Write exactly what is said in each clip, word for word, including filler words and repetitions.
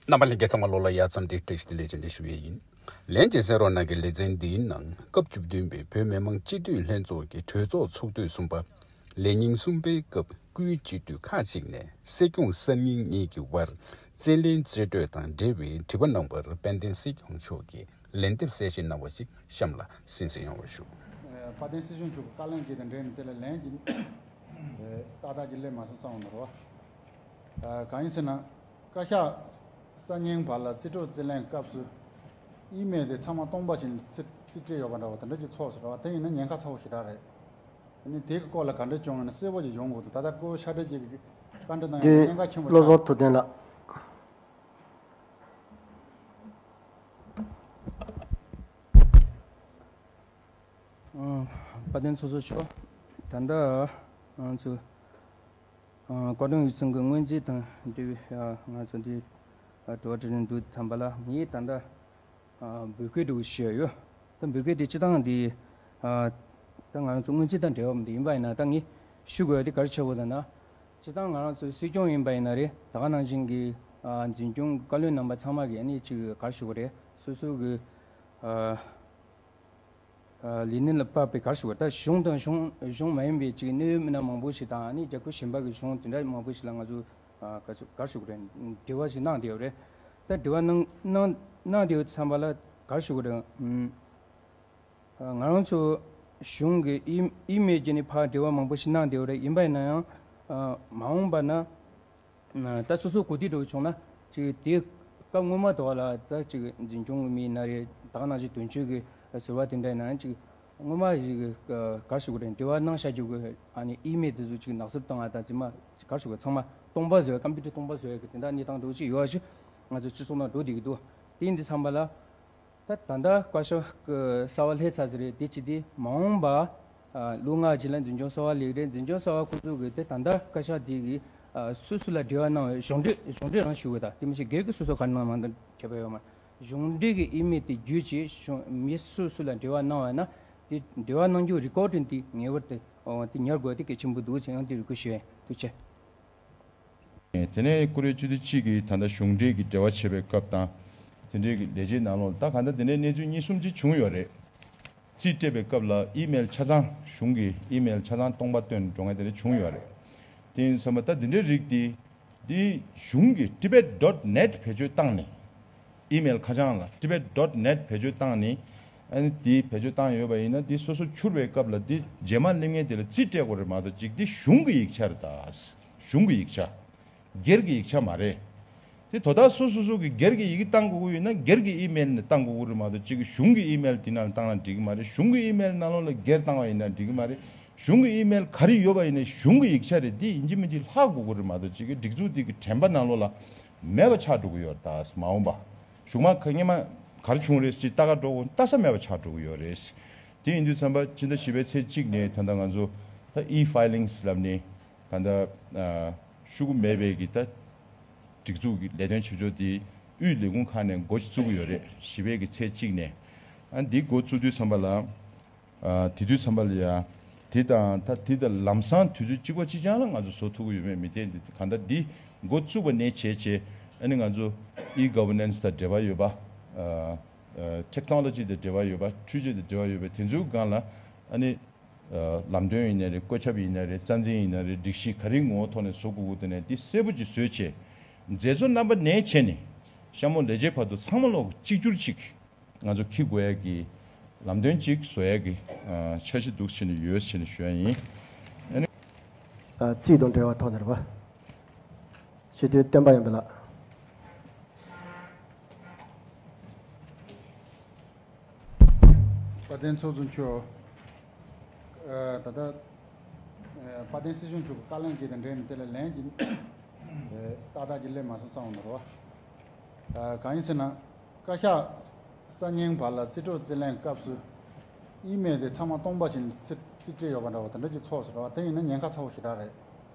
རྣམ་པ་ལྷན་རྒྱས་ཚང་མ་ལོ་ལ་ཡ་ཙམ་དེ་བཀྲ་ཤིས་བདེ་ལེགས་ཅེས་འདི་ཞུ་ཡས་ཡིན། ལན་གྱི་གསན་རོགས་གནང་གི་ལེ་ཚན་འདིའི་ནང་སྐབས་བཅུ་བདུན་པའི་བོད་མི་མང་སྤྱི་འཐུས་ལྷན་ཚོགས་ཀྱི་གྲོས་ཚོགས་ཚོགས་དུས་གསུམ་པ། ལས་ཉིན་གསུམ་པའི་སྐབས་སྐུའི་སྤྱི་འཐུས་ཁག་ཅིག་ནས་སྲིད་སྐྱོང་གསར་རྙིང་གཉིས་ཀྱི་དབར་རྩིས་ལེན་རྩིས་སྤྲོད་དང་འབྲེལ་བའི་དྲི་བ་གནང་བར་དཔལ་ལྡན་སྲིད་སྐྱོང་མཆོག་གིས་ལན་འདེབས་གསལ་བཤད་གནང་བ་ཞིག་གཤམ་ལ་གསན་གཟིགས་ཡོང་བར་ཞུ། དཔལ་ལྡན་སྲིད་སྐྱོང་མཆོག་གི་བཀའ་ལན་ཅིག་དང་འབྲེལ་ནས་དེ་ལ་ལན་ཅིག་ཏག་ཏག་ཅིག་སླེབས་མ་སོང་བསམ་འོང་ནོ་རེད་བ། གང་ཡིན་ཟེར་ན། བཀའ་ཤག་གསར་རྙིང་བར་ལ་རྩིས་སྤྲོད་རྩིས་ལེན་སྐབས་སུ་ཨི་མེལ་དེ་ཚང་མ་སྟོང་པ་ཅིག་ནས་རྩིས་རྩིས་སྤྲད་ཡོད་པ་འདྲ་བོ་དེ་འདྲ་ཅིག་ཚོགས་སོང་རེད་བ། དེ་ཡིན་ན་ཉེན་ཁ་ཚ་བོ་ཞེ་དྲག་རེད། ཨ་ནི་དེ་གི་སྐོར་ལ་ག་འདྲ་བྱུང་ཡོད་ན་གསལ་པོ་ཅིག་ཡོང་དགོས་འདུག་ད་ལྟ་སྐུ་ཞབས་ཁྲ་ཅིག་གིས་བཀའ་འདྲི་གནང་ཡོད་ན་འདི་ཉེན་ཁ་ཆེན་པོ་བློ་ཆགས། བཟང་ཐུབ་བསྟན་ལགས། ཨ། དཔལ་ལྡན་ཚོགས་གཙོ་མཆོག་ད་ལྟ་ང་ཚོ་ཨ་བཀའ་དྲུང་ཡིག་ཚང་གི་སྔོན་རྩིས་དང་འབྲེལ་བའི་ཨ་ང་ཚོ་འདི་ཨ་དྲི་བ་དྲིས་ལན་འགྲོ་དུས་ཙམ་པ་ལ་ངས་ད་ལྟ་ཨ་འབོད་སྐུལ་འདྲ་བོ་ཞུས་ཡོད། ད་འབོད་སྐུལ་དེ་སྤྱི་བཏང་འདི་ཨ་ད་ང་ཚོ་སྔོན་རྩིས་དང་འབྲེལ་བ་མི་འདུག་ཡིན་པ་ཡིན་ན་ད་ངས་ཞུ་དགོས་ཡ་དེ་ག་རེ་ཆགས་ཡོད་ཟེར་ན། སྤྱི་བཏང་ང་རང་ཚོའི་སྲིད་སྐྱོང་ཡིན་པ་ཡིན་ན་རེད། ད་ག་ནང་བཞིན་གྱི་ཨ་འཛིན་སྐྱོང་བཀའ་བློན་རྣམ་པ་ཚང་མ་གིས་ཨ་ནི་ཅིག་ག་རེ་ཞུ་དགོས་རེད། སོ་སོ་གི་ཨ་ཨ་ལས་གནས་ལ་དཔག་པའི་ག་རེ་ཞུ་དགོས་རེད། ད་གཞུང་དང་གཞུང་གཞུང་མ་ཡིན་པའི་ཅིག་གནད་ཡོད་མི་སྣ་མང་པོ་ཞིག་དང་ཨ་ནི་རྒྱལ་ཁབ་གཞན་པ་གི་གཞུང་དེ་འདྲ་མང་པོ་ཞིག་ལ་ང་ཚོ་ཨ་ག་ཚོད་ག་རེ་ཞུ་དགོས་རེད། འབྲེལ་བ་ཞིག་གནང་བསྡད་ཡོད་རེད། ད་འབྲེལ་བ་གནང་གནང་གནང་བསྡད་ཡོད་དུས་ཙམ་པ་ལ་ག་རེ་ཞུ་དགོས་རེད། ཨུམ། ང་རང་ཚོ་གཞུང་གི་ཨི་ཨི་མེལ་བརྒྱུད་ནས་ཕར་འབྲེལ་བ་མང་པོ་ཞིག་གནང་བསྡད་ཡོད་རེད། ཡིན་པ་ཡིན་ན་ཡང་ཨ་མ་འོངས་པ་ན་ཨ་ད་སོ་སོ་གོ་སྒྲིག་འགྲོ་གི་བྱུང་ན་ཅིག་དེ་སྐབས་སྔོན་མ་དེ་བ་ལ་ད་ཅིག་འཛིན་སྐྱོང་གི་མི་ཡིན་ན་རེད། ད་ག་ནང་བཞིན་དོན་གཅོད་ཀྱི་ཟུར་པ་དེ་འདྲ་ཡིན་ན་ཡང་ཅིག་སྔོན་མ་ཞིག་ག་རེ་ཞུ་དགོས་རེད། འབྲེལ་བ་གནང་བཞག་རྒྱུ་གི་ཨ་ནི་ཨི་མེལ་དེ་ཚོ་ཅིག་ནག་སུབ་བཏང་བ་དང་རྫུན་མ་ག་རེ་ཞུ་དགོས་ཚང་མ་སྟོང་པ་བཟོས། ཀམ་པུ་ཊར་སྟོང་པ་བཟོས་ཀྱི་དེ་འདྲ་གནས་སྟངས་འདྲ་བོ་ཅིག་ཡོད་ཞུ། ང་ཚོ་སྤྱི་ཚོགས་ནང་འགྲོ་བསྡད་ཀྱི་འདུག་དེ་ཡིན་དུས་ཙམ་པ་ལ། ད་ད་ལྟ་བཀའ་ཤག་གི་གསར་པ་སླེབས་ཚར་ཟིན་རེད། དེ་ཅི་དེ་མ་འོངས་པ་ཨ་ལོ་ལྔ་རྗེས་ལ་འཛིན་སྐྱོང་གསར་པ་སླེབས་རེད། འཛིན་སྐྱོང་གསར་པ་ཁོ་ཚོ་གི་དེ་ད་ལྟ་བཀའ་ཤག་དེ་གི་ཨ་སུ་སུ་ལ་འབྲེལ་བ་གནང་བའི་གཞུང་འབྲེལ་གཞུང་འབྲེལ་རང་ཞུ་དགོས། ད་དེ་མི་ཤེས་སྒེར་གི་སོ་སོ་ག་གནང་མ་གནང་ཁྱད་པར་ཡོད་མ་རེད། གཞུང་འབྲེལ་གི་ཨི་མེལ་དེ་བརྒྱུད་ཅིག་གཞུང་མི་སུ་སུ་ལ་འབྲེལ་བ་གནང་བ་ན་དེ་འབྲེལ་བ་གནང་རྒྱུ་རི་ཀོར་ཌིང་དེ་ངེས་པར་དུ་ཨོ་དེ་ཉར་དགོས་དེ་གལ་ཆེན་པོ་འདུག་ཅེས་ཡང་དེ་རེ་སྐུལ་ཞུ་ཡས། ཐུགས་རྗེ་ཆེ། དེ་ནས་ཀུ་རེ་བཅུ་དེ་གཅིག་གིས་ད་ལྟ་གཞུང་འབྲེལ་གྱི་འབྲེལ་བ་བྱེད་པའི་སྐབས་དང་། དེ་འབྲེལ་གྱི་ལས་བྱེད་ནང་ལོགས་ད་གང་ལྟར་དེ་འདྲའི་གནས་ཚུལ་གཉིས་གསུམ་ཅིག་བྱུང་ཡོད་རེད། རྩིས་སྤྲད་པའི་སྐབས་ལ་ཨི་མེལ་ཆ་ཚང་གཞུང་གི་ཨི་མེལ་ཆ་ཚང་སྟོང་པ་བཏོན་འགྲོ་མཁན་དེ་འདྲ་བྱུང་ཡོད་རེད། དེ་ཡིན་ཙང་ད་དེ་འདྲའི་རིགས་དེ་འདི་གཞུང་གི་tibet dot net བེད་སྤྱོད་བཏང་ནས། ཨི་མེལ་ཁ་བྱང་ལ་tibet dot net བེད་སྤྱོད་བཏང་ནས། ཨ་ནི་དེ་བེད་སྤྱོད་བཏང་ཡོད་པ་ཡིན་ན་དེ་སོ་སོ་འཁྱུར་བའི་སྐབས་ལ་དེ་རྗེས་མ་སླེབས་མཁན་དེ་ལ་རྩིས་སྤྲད་དགོས་རེད་མ་གཏོགས་ཅིག་དེ་གཞུང་གི་ཡིག་ཆ་རེད་ད། གཞུང་གི་ཡིག་ཆ། སྒེར་གྱི་ཡིག་ཆ་མ་རེད། དེ་དོ་བདག་སོ་སོ་སོ་གི་སྒེར་གྱི་ཡི་གེ་བཏང་དགོས་ཀྱི་ཡོད་ན་སྒེར་གྱི་ཨི་མེལ་ནས་བཏང་དགོས་ཀྱི་རེད་མ་གཏོགས་གཅིག་གི་གཞུང་གི་ཨི་མེལ་དེ་ནང་ལ་བཏང་ན་འགྲིག་གི་མ་རེད། གཞུང་གི་ཨི་མེལ་ནང་ལོགས་ལ་སྒེར་བཏང་བ་ཡིན་ན་འགྲིག་གི་མ་རེད། གཞུང་གི་ཨི་མེལ་ག་རེ་ཡོད་པ་ཡིན་ན་གཞུང་གི་ཡིག་ཆ་རེད། འདི་ཡིན་གཅིག་མིན་གཅིག་ལྷག་དགོས་ཀྱི་རེད་མ་གཏོགས་གཅིག་གི་སྒྲིག་འཛུགས་འདི་གི་དྲན་པ་ནང་ལོགས་ལ་མེད་པ་ཆགས་འགྲོ་གི་ཡོད་རེད། ད་མ་འོངས་པ་གཞུག་མ་ཁ་སྔོན་མ་ག་རེ་བྱུང་རེད་ཅེས་ལྟ་ག་འགྲོ་དགོས་ལྟ་ས་མེད་པ་ཆགས་འགྲོ་གི་ཡོད་རེད། དེ་ཡིན་དུས་ཙམ་པ་ཕྱི་ཟླ་བཞི་པའི་ཚེས་གཅིག་ནས་ད་ལྟ་ང་ཚོ་ད་e-filings ལབ་ནས། གང་ལྟར་ཤོག་གུ་མེད་པའི་གི་ད་སྒྲིག་འཛུགས་ཀྱི་ལས་དོན་བྱེད་ཕྱོགས་དེ་དབུས་ལས་ཁུངས་ཁག་ནས་འགོ་བཙུགས་ཀྱི་ཡོད་རེད། བཞི་པའི་གི་ཚེས་གཅིག་ནས། ཨ་འདི་འགོ་བཙུགས་དུས་ཙམ་པ་ལ་ཨ་དེ་དུས་ཙམ་པ་ལ་ཡ་དེ་དང་ད་དེ་དང་ལམ་སང་དུས་ཚོད་གཅིག་པ་གཅིག་རྐྱང་ལ་ང་ཚོ་བཟོ་ཐུབ་ཀྱི་ཡོད་མེད་མི་བལྟས། འདི་གང་ལྟར་འདི་འགོ་བཙུགས་པ་ནས་བྱས་བྱས་ཨ་ནི་ང་ཚོ་e-governance དང་འབྲེལ་བ་ཡོད་པ། ཨ་ཨ་technology དང་འབྲེལ་བ་ཡོད་པ། འཕྲུལ་ཆས་དང་འབྲེལ་བ་ཡོད་པ་དེ་ཚོའི་སྒང་ལ་ཨ་ནི། ལམ་སྟོན་ཡིན་ནའི་རེད། བཀོད་ཁྱབ་ཡིན་ནའི་རེད། རྩ་འཛིན་ཡིན་ནའི་རེད། སྒྲིག་གཞི་ག་རེའི་ངོ་བོ་ཐོག་ནས་བཟོ་དགོས་ཀྱི་འདུག་ནས་འདི་གསལ་པོ་ཅིག་བཟོས་བྱས། མཛད་གཙོ་རྣམ་པ་ནས་བྱས་ནས་གཤམ་འོག་ལས་བྱེད་བར་དུ་ཚང་མ་ལོག་གཅིག་གྱུར་ཅིག་ང་ཚོ་འཁྱེར་དགོས་ཡ་གི་ལམ་སྟོན་ཅིག་བཟོ་ཡ་གི་འཆར་གཞི་འདུག་བྱས་ནས་ཡོད་བྱས་ནས་ཞུ་ཡ་ཡིན། ཨ་ནི། རྩིས་དང་འབྲེལ་བ་ཐོག་ནས་རེད་པ། སྤྱི་འཐུས་བསྟན་པ་ཡོན་པ་ལགས། དཔལ་ལྡན་ཚོགས་གཙོ་མཆོག་ཨ་ད་ལྟ་ཨ་དཔལ་ལྡན་སྲིད་སྐྱོང་མཆོག་གི་བཀའ་ལན་ཅིག་དང་འབྲེལ་ནས་དེ་ལ་ལན་ཅིག་ཨ་ཏག་ཏག་ཅིག་སླེབས་མ་སོང་བསམ་འོང་ནོ་རེད་བ། ཨ་གང་ཡིན་ཟེར་ན། བཀའ་ཤག་གསར་རྙིང་བར་ལ་རྩིས་སྤྲོད་རྩིས་ལེན་སྐབས་སུ་ཨི་མེལ་དེ་ཚང་མ་སྟོང་པ་ཅིག་ནས་རྩིས་རྩིས་སྤྲད་ཡོད་པ་འདྲ་བ་དེ་འདྲ་ཅིག་ཚོགས་སོང་རེད་བ། དེ་ཡིན་ན་ཉེན་ཁ་ཚ་བོ་ཞེ་དྲག་རེད།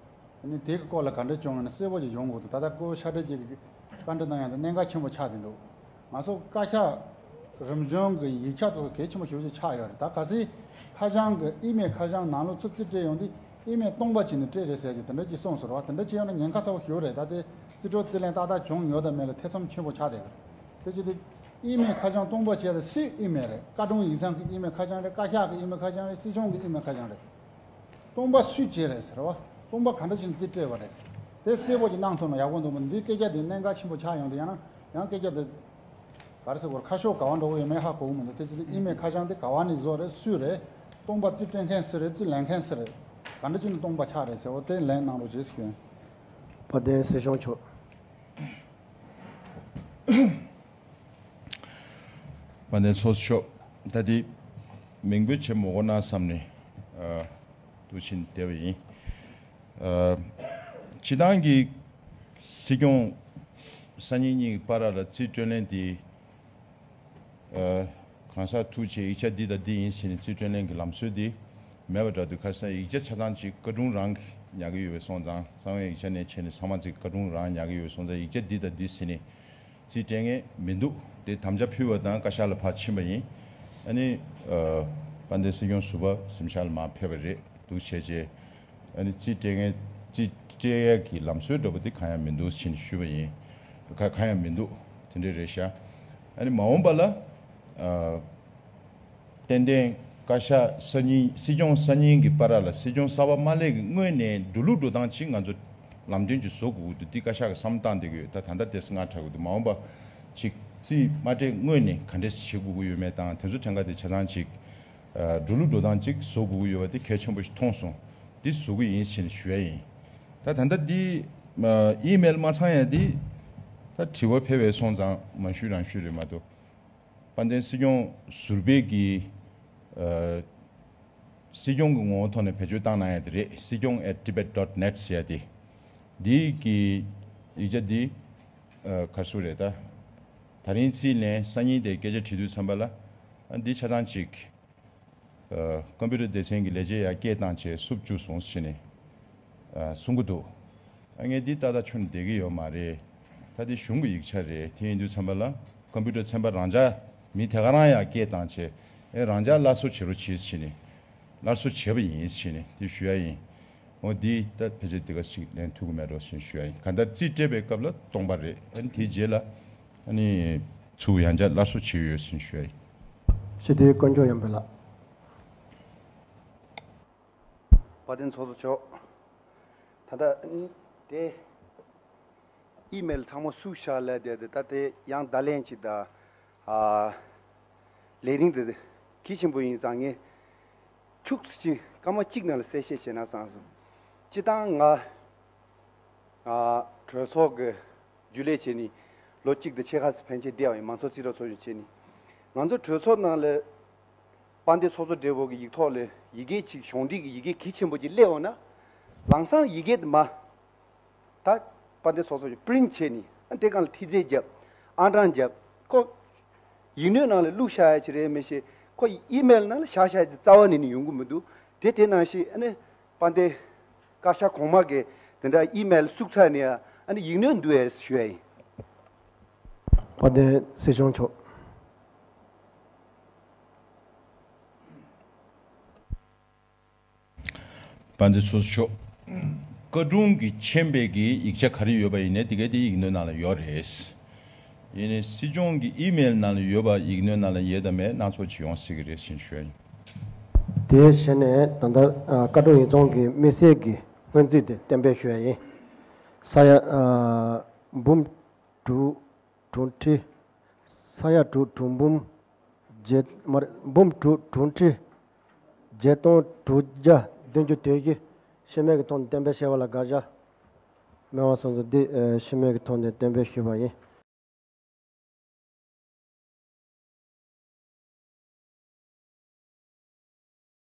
ཨ་ནི་དེ་གི་སྐོར་ལ་ག་འདྲ་བྱུང་ཡོད་ན་གསལ་པོ་ཅིག་ཡོང་དགོས་འདུག་ད་ལྟ་སྐུ་ཞབས་ཁྲ་ཅིག་གིས་བཀའ་འདྲི་གནང་ཡག་དེ་གནད་འགག་ཆེན་པོ་ཆགས་བསྡད་འདུག་ང་ཚོ་བཀའ་ཤག་རིམ་བྱོན་གྱི་ཡིག་ཆ་དེ་ཚོ་གལ་ཆེན་པོ་ཞེ་པོ་ཅིག་ཆགས་ཡོད་རེད། ད་གལ་སྲིད་ཁ་བྱང་གི་ཨི་མེལ་ཁ་བྱང་ནང་ལོགས་ཚུར་རྩིས་སྤྲད་ཡོང་དུས་ཨི་མེལ་སྟོང་པ་ཅིག་ནས་སྤྲད་རེད་ཟེར་གྱི་དེ་འདྲ་ཅིག་གསུངས་སོང་རེད་བ། དེ་འདྲ་ཅིག་ཡོང་ན་ཉེན་ཁ་ཚ་བོ་ཞེ་པོ་རེད། ད་དེ་ རྩིས་སྤྲོད་རྩིས་ལེན་ཏག་ཏག་བྱུང་ཡོད་དམ་མེད་ལ་ཐེ་ཚོམ་ཆེན་པོ་ཆགས་བསྡད་ཡོད། དེ་བྱས་ཏེ་ཨི་མེལ་ཁ་བྱང་སྟོང་པ་བྱས་ཏེ་སུའི་ཨི་མེལ་རེད། བཀའ་དྲུང་ཡིག་ཚང་གི་ཨི་མེལ་ཁ་བྱང་རེད། བཀའ་ཤག་གི་ཨི་མེལ་ཁ་བྱང་རེད། བཀའ་ཤག་གི་ཨི་མེལ་ཁ་བྱང་རེད། སྟོང་པ་སུས་བྱས་རེད་ཟེར་བ། སྟོང་པ་ག་འདྲ་བྱས་ནས་རྩིས་སྤྲད་པ་རེད་ཟེར། དེ་གསལ་པོ་ཅིག་གནང་ཐུབ་ན་ཡག་པོ་འདུག་མོད། འདི་སྐད་ཆ་འདི་གནད་འགག་ཆེན་པོ་ཆགས་ཡོང་དུས་ཡང་ན་ཡང་སྐད་ཆ་འདི་ག་རེ་ཟེར་དགོས་རེད། ཁ་ཕྱོགས་ག་བ་འགྲོ་གི་ཡོད་མེད་ཧ་གོ་གི་མི་འདུག་དེ་བྱས་ཏེ་ཨི་མེལ་ཁ་བྱང་དེ་ག་བ་ནས་བཟོས་རེད། སུས་རེད། སྟོང་པ་རྩིས་སྤྲད་མཁན་སུ་རེད། རྩིས་ལེན་མཁན་སུ་རེད། ག་འདྲ་བྱས་ནས་སྟོང་པ་ཆགས་རེད་ཟེར་བ་དེ་ལན་གནང་རོགས་བྱེད་ཞུ། དཔལ་ལྡན་སྲིད་སྐྱོང་མཆོག་དཔལ་ལྡན་ཚོགས་གཙོ་མཆོག་ད་དེ་མིང་འབོད་བྱེད་མ་དགོས་ན་བསམ་ནས་ཨ་འདུག་ཕྱིན་བསྡད་པ་ཡིན། ཨ་སྤྱི་བཏང་གི་སྲིད་སྐྱོང་སང་ཉིན་གཉིས་ཀྱི་བར་ལ་རྩིས་སྤྲོད་ལེན་དེ་ཨ་གང་ཟག་ཐུག་བྱས་ཡིག་ཆ་འདི་དང་འདི་ཡིན་ཟེར་ནས་རྩིས་སྤྲོད་ལེན་གྱི་ལམ་སྲོལ་འདི་མེད་པ་འདྲ་འདུག་ཁ་སང་ཡིག་ཆ་ཆ་ཚང་ཅིག་བཀའ་དྲུང་རང་གིས་ཉར་གྱི་ཡོད་པའི་སོང་ཙང་གསང་བའི་ཡིག་ཆ་ནས་བྱས་ནས་ཚང་མ་ཅིག་བཀའ་དྲུང་རང་ཉར་གྱི་ཡོད་པའི་སོང་ཙང་ཡིག་ཆ་འདི་དང་འདི་ཟེར་ནས་རྩིས་སྤྲད་མཁན་མི་འདུག་དེ་དམ་བཅའ་ཕུལ་བ་དང་བཀའ་ཤག་ལ་ཕར་ཕྱིན་པ་ཡིན། ཨ་ནི་ཨ་དཔལ་ལྡན་སྲིད་སྐྱོང་ཟུར་པ་གཟིམ་ཤག་ལ་མར་ཕེབས་པ་རེད་འདུག་བྱས་རྗེས། ཨ་ནི་རྩིས་སྤྲད་མཁན་རྩིས་སྤྲད་ཡས་ཀྱི་ལམ་སྲོལ་འདྲ་པོ་དེ་གང་ཡང་མི་འདུག་ཕྱིན་ཞུས་པ་ཡིན། ག་གང་ཡང་མི་འདུག་དེ་འདྲ་རེད་ཤག་ཨ་ནི་མ་འོངས་པ་ལ་ཨ་ཏན་ཏན་བཀའ་ཤག་སང་ཉིན་སྲིད་སྐྱོང་སང་ཉིན་གྱི་བར་ལ་སྲིད་སྐྱོང་གསར་པ་མ་སླེབས་ཀྱི་སྔོན་ནས་འགྲོ་ལུགས་འགྲོ་སྟངས་ཅིག་ང་ཚོ་ལམ་སྟོན་ཅིག་བཟོ་དགོས་ཀྱི་འདུག་འདི་བཀའ་ཤག་གིས་བསམ་བློ་བཏང་བསྡད་ཀྱི་ཡོད། ད་ད་ལྟ་དེ་སྔ་དྲགས་ཀྱི་འདུག་མ་འོངས་པ་ཅིག་རྩིས་མ་སྤྲད་སྔོན་ནས་ག་འདྲས་བྱེད་དགོས་ཀྱི་ཡོད་མེད་དང་དེ་ཚོ་ཕྲན་ཁ་དེ་ཆ་ཚང་ཅིག་ཨ་འགྲོ་ལུགས་འགྲོ་སྟངས་ཅིག་བཟོ་དགོས་ཀྱི་ཡོད་པ་དེ་གལ་ཆེན་པོ་ཞིག་མཐོང་སོང་། འདི་བཟོ་གི་ཡིན་ཞེས་ཞུ་ཡ་ཡིན། ད་ད་ལྟ་འདི་ཨ་ཨི་མེལ་མ་ཚང་ཡ་འདི་ད་དྲི་བ་ཕེབས་པའི་སོང་ཙང་མ་ཞུས་རང་ཞུས་རེད་མ་གཏོགས། དཔལ་ལྡན་སྲིད་སྐྱོང་ཟུར་པའི་གི་ཨ་སྲིད་སྐྱོང་གི་ངོ་བོ་ཐོག་ནས་བེད་སྤྱོད་བཏང་གནང་ཡ་དེ་རེད། སྲིད་སྐྱོང་at tibet dot net ཟེར་ཡ་དེ། འདི་གི་ཡིག་ཆ་འདི་ཨ་ག་རེ་ཟེར་རེད་ད། ད་རིང་རྩིས་ལེན་སང་ཉིན་དེ་སྐད་ཆ་དྲི་དུས་ཙམ་པ་ལ་ཨ་འདི་ཆ་ཚང་ཅིག་ཨ་ཀམ་པུ་ཊར་སྡེ་ཚན་གྱི་ལས་བྱེད་ཡར་སྐད་བཏང་བྱས་བསུབ་བཅུག་སོང་ཟེར་ནས་ཨ་གསུང་གི་འདུག་ཨ་ངས་འདི་ཏག་ཏག་ཁྱོན་ནས་བསྡད་ཀྱི་ཡོད་མ་རེད། ད་འདི་གཞུང་གི་ཡིག་ཆ་རེད། དེ་ཡིན་དུས་ཙམ་པ་ལ་ཀམ་པུ་ཊར་ཚན་པ་རང་འཇགས་མི་དེ་ག་རང་ཡར་སྐད་བཏང་བྱས་ཨེ་རང་འཇགས་སླར་གསོ་བྱེད་རོགས་བྱེད་ཟེར་ནས་སླར་གསོ་བྱས་པ་ཡིན་ཟེར་ནས་དེ་ཞུ་ཡ་ཡིན། འོ་འདི་ད་ཕལ་ཆེར་འདི་ག་ཞིག་ལན་ཐུབ་ཀྱི་མེད་འགྲོ་ཟེར་ནས་ཞུ་ཡ་ཡིན། གང་ལྟར་རྩིས་སྤྲད་པའི་སྐབས་ལ་སྟོང་པ་རེད། ཨ་ནི་དེའི་རྗེས་ལ་ཨ་ནི་ཚུར་ཡང་བསྐྱར་སླར་གསོ་བྱས་ཡོད་ཟེར་ནས་ཞུ་ཡ་ཡིན། ཞུ་དེ་དཀོན་མཆོག་ཡང་འབོད་ལགས། དཔལ་ལྡན་ཚོགས་གཙོ་མཆོག་ད་ལྟ་དེ་ཨི་མེལ་ཚང་མ་བསུབ་བཞག་ལབ་བསྡད་དེ། ད་དེ་ཡང་བརྡ་ལན་ཅིག་དང་ཨ་ལས་རིམ་དེ་གལ་ཆེན་པོ་ཡིན་ཙང་ངས་ཁྱུག་ཙམ་ཅིག་སྐར་མ་གཅིག་ནང་ལ་གསལ་བཤད་བྱས་ན་བསམ་སོང་། སྤྱིར་བཏང་ང་ཨ་གྲོས་ཚོགས་ཀྱི་རྒྱུན་ལས་བྱས་ནས་ལོ་གཅིག་དང་ཕྱེད་ཀ་ཙམ་ཕན་ཆད་བསྡད་པ་ཡིན། མང་ཚོགས་རྩིས་རོགས་ཚོགས་ཆུང་བྱས་ནས། ང་ཚོ་གྲོས་ཚོགས་ནང་ལ་དཔལ་ལྡན་ཚོགས་གཙོ་སྦྲེལ་པོ་གི་ཡིག་ཐོག་ལ་ཡི་གེ་ཅིག་གཞུང་འབྲེལ་གྱི་ཡི་གེ་གལ་ཆེན་པོ་ཅིག་སླེབས་འོང་ན། ལམ་སང་ཡི་གེ་དེ་མར་ད་དཔལ་ལྡན་ཚོགས་གཙོ་གིས་པི་རིན་ཊི་བྱས་ནས་ཨ་དེ་སྒང་ལ་ཐིག་རྩེ་བརྒྱབ། ཨང་གྲངས་བརྒྱབ། ཁོ་ཡིག་སྣོད་ནང་ལ་བླུགས་བཞག་ཡ་ཅིག་རེད་མི་ཤེས། ཁོ་ཨི་མེལ་ནང་ལ་བཞག་བཞག་ཡ་དེ་རྩ་བ་ནས་ནི་ཡོང་གི་མི་འདུག་དེ་དེ་ནང་བཞིན་ཨ་ནི་དཔལ་ལྡན་བཀའ་ཤག་གོང་མ་གིས་དེ་འདྲ་ཨི་མེལ་བསུབས་ཚར་ནས་ཨ་ནི་ཡིག་སྣོད་འདུག་གས་ཞུ་ཡ་ཡིན། དཔལ་ལྡན་སྲིད་སྐྱོང་མཆོག་དཔལ་ལྡན་ཚོགས་གཙོ་མཆོག་བཀའ་དྲུང་གིས་མཁྱེན་པའི་གི་ཡིག་ཆ་ག་རེ་ཡོད་པ་ཡིན་ནའི་དེ་གའི་དེ་ཡིག་སྣོད་ནང་ལ་ཡོད་རེད། ཡིན་ནའི་སྲིད་སྐྱོང་གི་ཨི་མེལ་ནང་ལ་ཡོད་པ་ཡིག་སྣོད་ནང་ལ་ཡོད་དམ་མེད་སྣ་ཚོགས་ཅིག་ཡོང་སྲིད་ཀྱི་རེད་ཟེར་ཞུ་ཡ་ཡིན། དེའི་གཞི་ནས་ད་ལྟ་ཨ་བཀའ་དྲུང་ཡིག་ཚང་གི་དམིགས་བསལ་གྱི་སྔོན་རྩིས་དེ་གཏན་འབེབས་ཞུ་ཡ་ཡིན། ས་ཡ་ཨ་འབུམ་དྲུག་དྲུག་ཁྲི། ས་ཡ་དྲུག་དྲུག་འབུམ་བརྒྱད་མ་རེད། འབུམ་དྲུག་དྲུག་ཁྲི་བརྒྱད་སྟོང་དྲུག་བརྒྱ་བདུན་ཅུ་དོན་བཞི། ཤི་རྨས་ཀྱི་ཐོག་ནས་གཏན་འབེབས་བྱས་པ་ལ་དགག་བྱ་མེད་པ་སོང་ཙང་འདི་ཨ་ཤི་རྨས་ཀྱི་ཐོག་ནས་གཏན་འབེབས་ཞུས་པ་ཡིན།